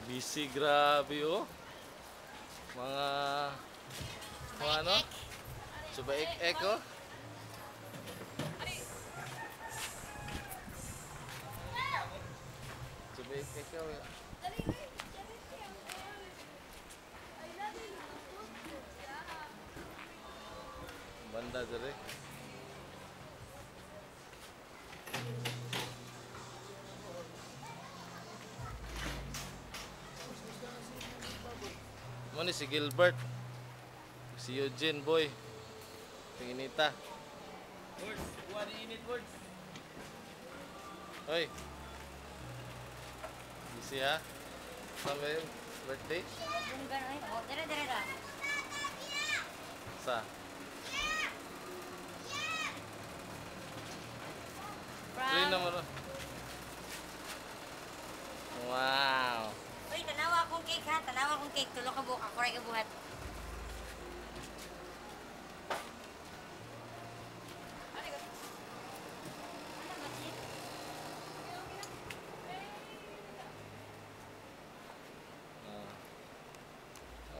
Busy, grabe oh. Mga ano? Subaik-ek oh. Subaik-ek oh. Banda dere. Mo ni si Gilbert. Si Eugene boy. Tinginita. Words, buha ni init words. Hoy. Busy ha? Sa may birthday? Dunggan ay. Oh, dere dere ra. Sa? Three From naman oh. Wow. Uy, tanawa akong cake ha. Tanawa akong cake. Tulo ka buok. Ako ray kabuhat.